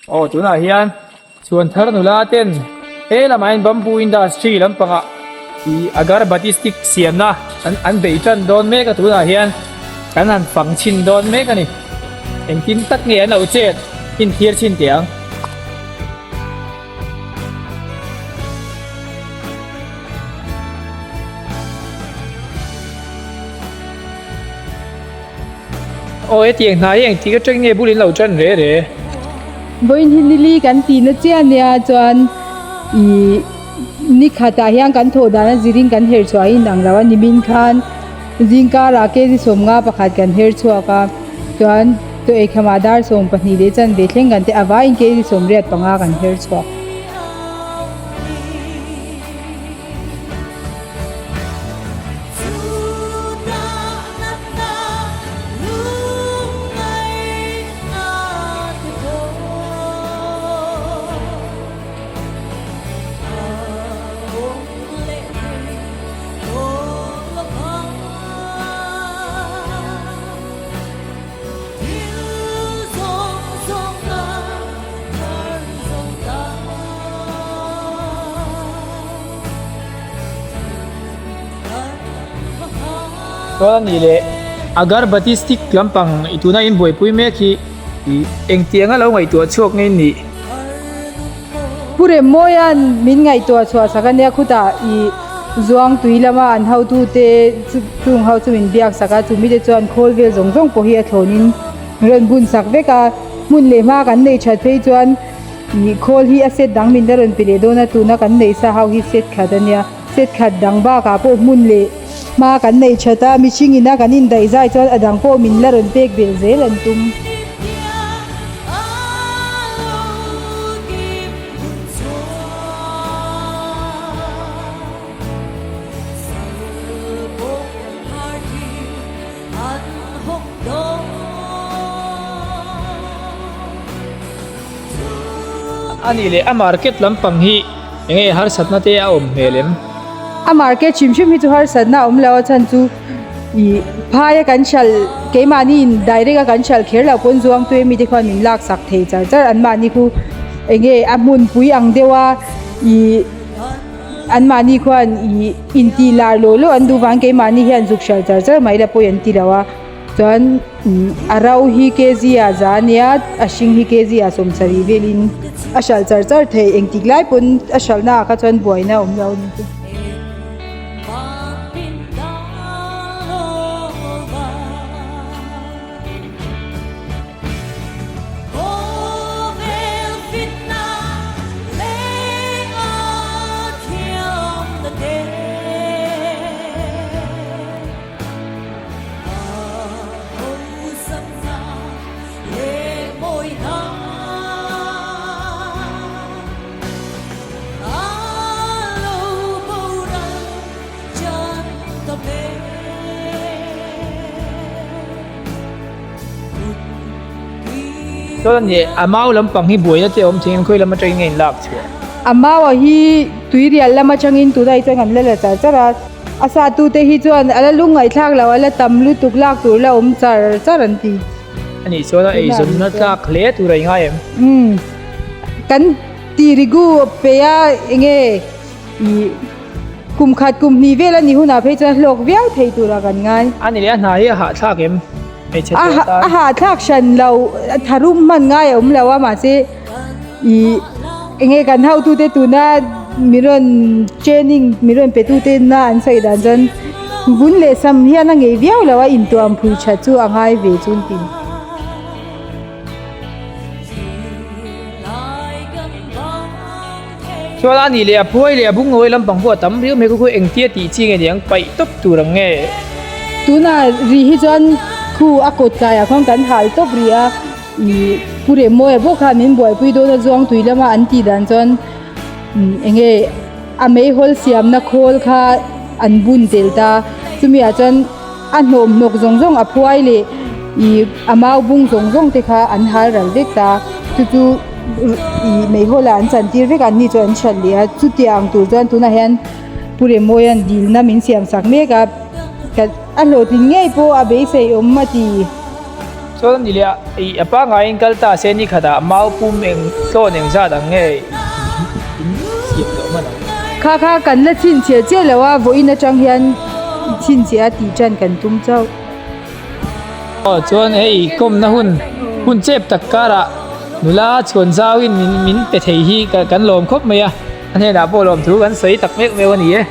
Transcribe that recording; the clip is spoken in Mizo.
Aw tunah hian Chhuanthar nula ten he lamah hian bamboo industry lampangah ih agarbati stick siamna an an bei tan dawn mek a tunah hian kan han fang chhin dawn mek a ni engtin tak nge an lo chet inthiar chhin teh ang. Aw hetiang hna hi engtik atang nge bul in lo tan re re? Vawiin hi nili kan tih na chiah ania chuan ih ni khatah hian kan thawh dan a zirin kan her chhuah a inang lo a nimin khan zingkarah kg 50 pakhat kan her chhuak a chuan chaw eikhamah dar 12 leh chanve thleng kan te a vaiin kg 85 kan her chhuak. Chuan a nih leh agarbati stick lampang i tuna in buaipui mek hi engtiang a lo ngaihtuah chhuak nge nih? Pu Remmawia'n min ngaihtuah chhuah sak a nia khutah i zuang tui lama an hotute chu chung ho chu min biak sak a chumite chuan khawl vel zawng zawng pawh hi a thlawnin rawn bun sak vek a hmun leh hma kan nei that phei chuan ih khawl hi a set dang min la rawn pe leh dawn a tuna kan neih sa ho hi set khat a nia set khat dang bakah pawh hmun leh hma kan nei that a mihring ina kan indaih zai chuan a dang pawh min la rawn pek belh zel an tum. A nih leh a market lampang hi eng nge harsatna te a awm hmel em? A market hrim hrim hi chu harsatna a awm lo a chhan chu ih phaia kan hralh keimahni in direct a kan hralh kher loh pawn zuang tui ami te khuan min laksak thei char char anmahni khu eng nge a hmunpui ang deuh a ih Anmahni khuan ih intih lar law law an duh vang keimahni hian zuk hral char char mai la pawi an ti lo a chuan a ro hi kg ah za ania a hring hi kg ah 70 velin a hral char char thei engtik lai pawn a hralhna ah kha chuan buaina a awm lo a ni chu. Chuan a nih a mau lampang hi buaina te a awm thei ang khawi lam atangin nge in lak chhuah? A mau ah hi tuirial lam atangin tunah hi chuan kan la la char char a, a sa tu te hi chuan a la lung ngaihthlak loh a la tam lutuk lak tur la awm char char an ti. A nih chuan a eizawnna tlak hle tur a ingai em? Umm kan ti rigu peih a enge Ih, kum khat kum hnih vel a nih hunah phei chuan hlawk viau thei turah kan ngai. A ni leh a hna hi a hahthlak em? Hmeichhe tawh tan. A hahthlak hran lo, tharum hman ngai a awm lo a mahse ih enge kan hotute tuna mi rawn training mi rawn pe tute na an sawi dan chuan vun leh sam hian a ngei viau lo a intuam phui that chu a ngai ve chu an ti. Chuan a nih leh a phuai leh a bungawi lampang pawh a tam riau mai khaw engtia tih chi nge niang paih tawp tur ang nge. Tunah ri hi chuan khu a kawt tlaiah khuan kan hal tawp rih a, ih Pu Remmawia bawk khan min buaipui dawn a zuang tui lama an tih dan chuan eng nge a meihawl siamna khawl kha an bun tel ta, chumi ah chuan a hnawm hnawk zawng zawng a phuai leh ih a mau bung zawng zawng te kha an hal ral vek ta chu chu ih meihawl ah an chan tir vek a an ni chu an hralh leh a chutiang tur chuan tunah hian Pu Remawia'n dilna min siam sak mek a ka a hlawhtling ngei pawh a beisei awm a ti. Chuan a ni leh a, ih a pangaiin kal ta se ni khatah mau pum eng tlawn eng zat ang nge in siam tawh hman ang? Kha kha kan la chhinchhiah chiah lo a, vawiin atang hian chhinchhiah a tih tan kan tum chauh. Aw chuan hei kawmna hun hun chep tak karah nula chhuan zauin min min pe thei hi kan lawm khawp mai a, a hnenah pawh lawmthu kan sawi tak meuh meuh a ni e.